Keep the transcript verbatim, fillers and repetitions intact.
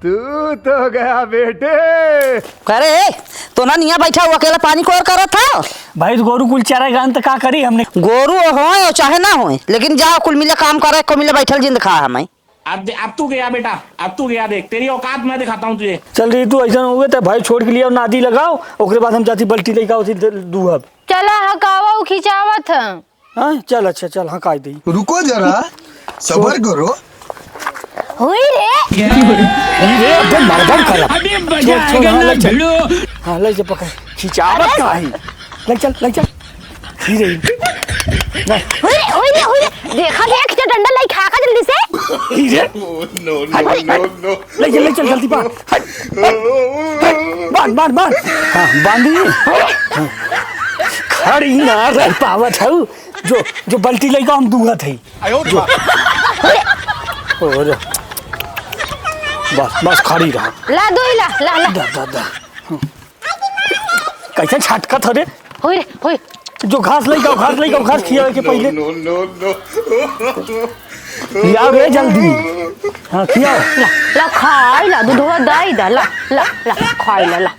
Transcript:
तू तो गया बेटे। अरे, तो ना निया बैठा हुआ अकेला पानी कोर करत था। भाई, गोरू कुल चराई गान त का करी हमने? गोरू होए और चाहे ना होए, लेकिन जाओ कुल मिले काम करे, को मिले बैठल जिंद खा हमें। अब दे-, अब तू गया बेटा, अब तू गया, देख तेरी औकात मैं दिखाता हूँ तुझे। चल रही तू, ऐसा हुए तो भाई छोड़ के लिए और नादी लगाओ, ओकरे बाद हम जाती बल्टी लेके आओ, दू अब। चला हकावा, उ खिंचावत है। हाँ, चल, अच्छा, चल, हकाई दे। रुको जरा, सबर करो। हुई रे। ई रे, अबे मरबड़ करब। अबे मजा छोड़, छोड़, आएगा हाँ, ना ले चल। भिड़ो। हाँ, ले चल, पकड़। खिंचावत अरे। का है? ले चल, ले चल। ई रे। ले। हुई रे, हुई रे, हुई रे। देखा गया खिंचा डंडा लाई खा का जल्दी से। ई रे। No, no, हट, हट, no, हट। No। ले चल, ले चल, जल्दी बांध। हट, हट, हट। बांध, बांध, बांध। हाँ, बांधी। हाँ। खड़ी ना रह पावत हऊ। जो, जो बल्टी लइका हम दूहत हई। आयो रे जो। बाप। ओ रे। बस, बस खड़ी रहा। ला, दोई ला, ला, ला। दा, दा, दा। हम्म। कैसे छटकत हरे? होई रे, होई। जो घास लइका, घास लइका, घास खियावे के पहिले। No, no, no, no। खियाओ रे जल्दी। हाँ, खियाओ। ला, ला, खाई ला, दूधवा दाई दा, ला, ला, ला, खाई ला, ला।